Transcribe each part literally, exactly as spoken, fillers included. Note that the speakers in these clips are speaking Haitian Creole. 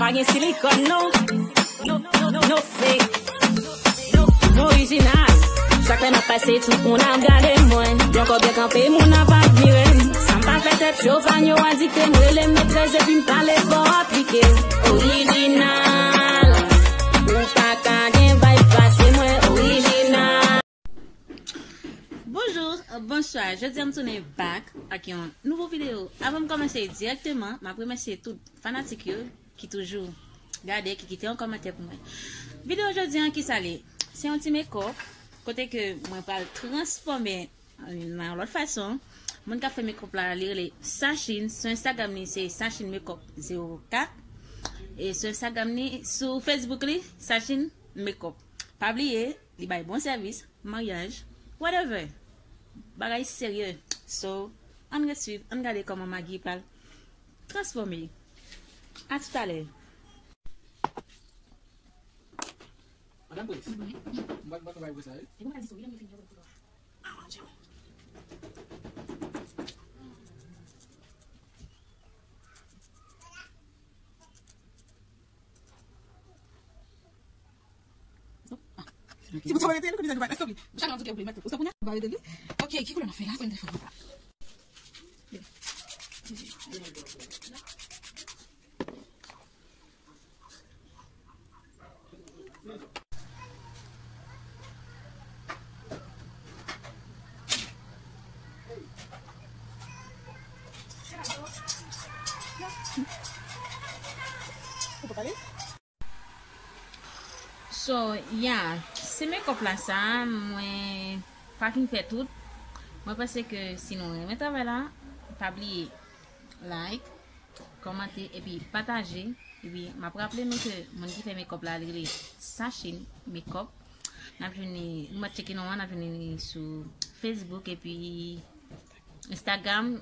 Pa gen silikòn, non. No, no, no, no fake. M orijinal. Chak lè m ap pase, tout moun ap gade mwen. Yon kò byen kanpe, moun ap admire m. Sa m pa fè tèt cho, fan yo adikte m. Rele m metrès epi m pale fò aplike. Orijinal. Ou pa ka gen vibe pase mwen. Orijinal. Bonjou, bonswa. Jodi a m tounen back ak yon nouvo videyo. Avan m kòmanse dirèkteman, m ap remèsye tout fanatik yo ki toujou gade, ki kite yon kòmantè pou mwen. Videyo jodi an, kisa l ye? Se yon ti makeup kote ke mwen pral transfòme nan yon lòt fason. Moun k ap fè makeup la, li rele Sachin. Sou Instagram li se Sachin Makeup zewo kat. E sou Instagram li, sou Facebook li, Sachin Makeup. Pa bliye, li bay bon sèvis, maryaj, whatever. Bagay serye. So, ann ret swiv, ann gade kòman magi pral transfòme. A toutalè. Madanm Prince, m pa, m pa travay pou sa, wi. E pou mwen di sou wi, lè mwen fini, yo pou. Ah, mon Dieu. Ti bout sa w rete, nou konn deja nou pa, èske w bliye? Chak lè w di ke w bliye, mèt ou sa kounye a? Ou pa rete li? Ok, ki koulè n ap fè la? Kounye telefòn la. Ou pa pale? So, yeah, se makeup la sa, mwen pa fin fè tout. Mwen panse ke si nou renmen travay la, pa bliye like, kòmante, epi pataje. Epi, m ap raple nou ke moun ki fè makeup la, li rele Sachin Makeup. N ap jwenn li, nou mèt tcheke non an, n ap jwenn li sou Facebook, epi Instagram,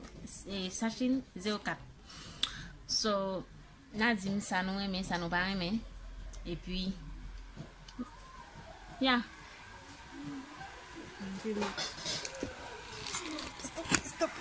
e, Sachin zewo kat. So, n a di m sa nou renmen, sa nou pa renmen. Epi, ya. Stop, stop.